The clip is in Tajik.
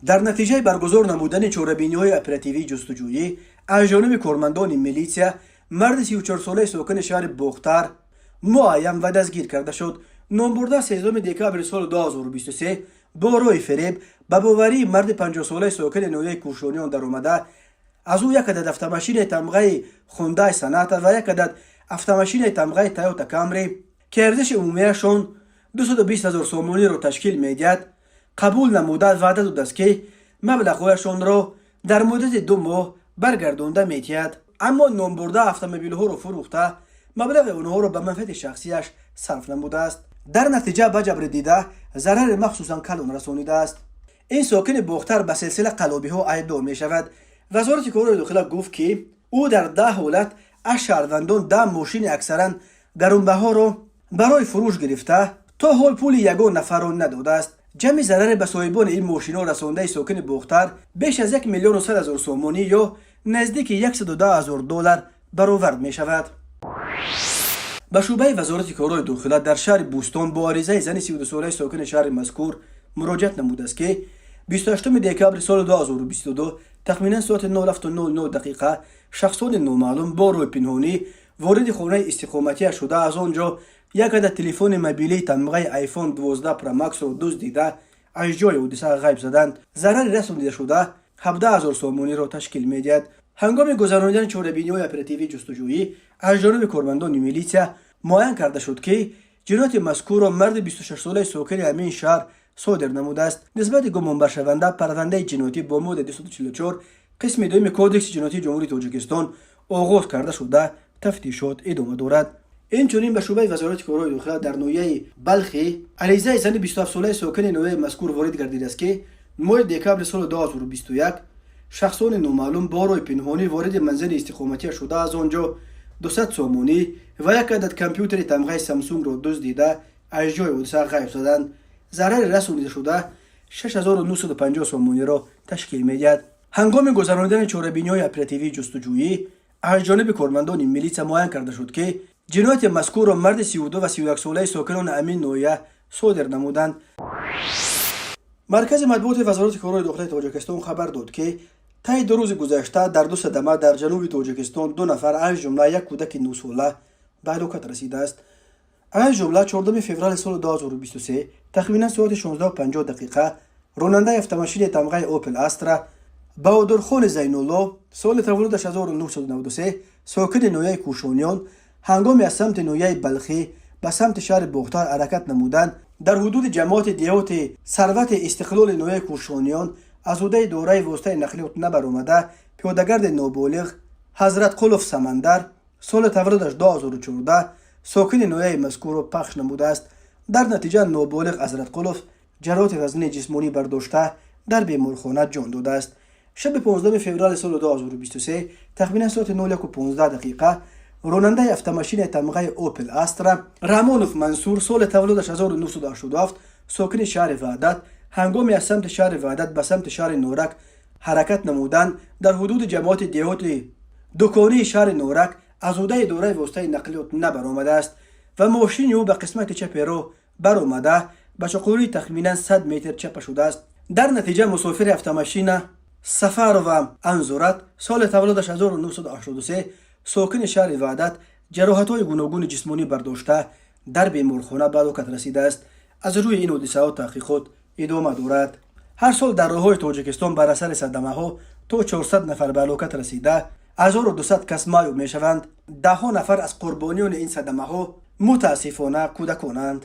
Дар натиҷаи баргузор намудани чорабиниҳои оперативии ҷустуҷӯӣ аз ҷониби кормандони милитсия марди 34-солаи сокини шаҳри Бохтар муайян ва дастгир карда шуд. Номбурда 13 декабри соли 2023 бо роҳи фиреб ба боварии марди 50-солаи сокини ноҳияи Кӯшониён даромада, аз ӯ як адад автомашинаи тамғаи Хундай Соната ва як адад автомашинаи тамғаи Тойота Камри, ки арзиши умумияшон 220 ҳазор сомониро ташкил медиҳад, қабул намуда, ваъда додааст, ки маблағҳояшонро дар муддати 2 моҳ баргардонда медиҳад. Аммо номбурда автомобилҳоро фурӯхта, маблағи онҳоро ба манфиати шахсияш сарф намудааст. Дар натиҷа ба ҷабрдида зарари махсусан калон расонидааст. Ин сокини Бохтар ба силсила қаллобиҳо айбдор мешавад. Вазорати корҳои дохила гуфт, ки ӯ дар 10 ҳолат аз шаҳрвандон 10 мошини аксаран гаронбаҳоро барои фурӯш гирифта, то ҳол пули ягон нафарро надодааст. Ҷамъи зараре ба соҳибони ин мошинҳо расондаи сокини Бохтар беш аз 1 миллиону 100 ҳазор сомонӣ ё наздики 110 ҳазор доллар баровард мешавад. Ба шӯъбаи Вазорати корҳои дохила дар шаҳри Бӯстон бо аризаи зани 32-солаи сокини шаҳри мазкур муроҷиат намудааст, ки 28 декабри соли 2022 тахминан соати 07:00 дақиқа шахсони номаълум бо роҳи пинҳонӣ вориди хонаи истиқоматия шуда, аз он ҷо як адад телефони мобилии тамғаи iPhone 12 Pro Max-ро дуздида, аз ҷои ҳодиса ғайб заданд. Зарари расонидашуда 17 ҳазор сомониро ташкил медиҳад. Ҳангоми гузаронидани чорабиниҳои оперативии ҷустуҷӯӣ аз ҷониби кормандони милитсия муайян карда шуд, ки ҷинояти мазкурро марди 26-солаи сокини ҳамин шаҳр содир намудааст. Нисбати гумонбаршаванда парвандаи ҷиноятӣ бо моддаи 244 қисми дуюми Кодекси ҷиноятии Ҷумҳурии Тоҷикистон оғоз карда шуда, тафтишот идома дорад. Инчунин ба шӯъбаи Вазорати корҳои дохила дар ноҳияи Балхӣ аризаи зани 27-солаи сокини ноҳияи мазкур ворид гардидааст, ки моҳи декабри соли 2021 шахсони номаълум бо роҳи пинҳонӣ вориди манзили истиқоматия шуда, аз он ҷо 200 сомонӣ ва як адад компютери тамғаи Самсунгро дуздида, аз ҷои ҳодиса ғайб заданд. Зарари расонидашуда 6950 сомониро ташкил медиҳад. Ҳангоми гузаронидани чорабиниҳои оперативии ҷустуҷӯӣ аз ҷониби кормандони милитсия муайян карда шуд, ки ҷинояти мазкурро марди 32 ва 31-солаи сокинони ҳамин ноҳия содир намуданд. Маркази матбуоти Вазорати корҳои дохилаи Тоҷикистон хабар дод, ки таи 2 рӯзи гузашта дар ду садама дар ҷануби Тоҷикистон ду нафар, аз ҷумла як кӯдаки 9-сола, ба ҳалокат расидааст. Аз ҷумла 4 феврали соли 2023 тахминан соати 16:50 дақиқа ронандаи автомошини тамғаи Опел Астра Баҳодурхони Зайнулло, соли таваллудаш 1993, сокини ноҳияи Кӯшониён, ҳангоми аз самти ноҳияи Балхӣ ба самти шаҳри Бохтар ҳаракат намудан, дар ҳудуди ҷамоати деҳоти Сарвати Истиқлоли ноҳияи Кӯшониён аз ҳудаи дораи воситаи нақлиёт набаромада, пиёдагарди ноболиғ Ҳазратқулов Самандар, соли таваллудаш 2014, сокини ноҳияи мазкурро пахш намудааст. Дар натиҷа ноболиғ Ҳазратқулов ҷароҳати вазнини ҷисмонӣ бардошта, дар беморхона ҷон додааст. Шаби 15 феврали соли 2023 тахминан соати 01:15 дақиқа ронандаи автомошинаи тамғаи Опел Астра Раҳмонов Мансур, соли таваллудаш 1987, сокини шаҳри Ваҳдат, ҳангоми аз самти шаҳри Ваҳдат ба самти шаҳри Норак ҳаракат намудан, дар ҳудуди ҷамоати деҳоти Дуконии шаҳри Норак аз ҳудаи дораи воситаи нақлиёт набаромадааст ва мошини ӯ ба қисмати чапи роҳ баромада, ба чуқурии тахминан 100 метр чапа шудааст. Дар натиҷа мусофири автомошина Сафарова Анзурат, соли таваллудаш 1983, сокини шаҳри Ваҳдат, ҷароҳатҳои гуногуни ҷисмонӣ бардошта, дар беморхона ба ҳалокат расидааст. Аз рӯи ин ҳодисаҳо таҳқиқот идома дорад. Ҳар сол дар роҳҳои Тоҷикистон бар асари садамаҳо то 400 нафар ба ҳалокат расида, 1200 кас маъюб мешаванд. Даҳҳо нафар аз қурбониёни ин садамаҳо, мутаассифона, кӯдаконанд.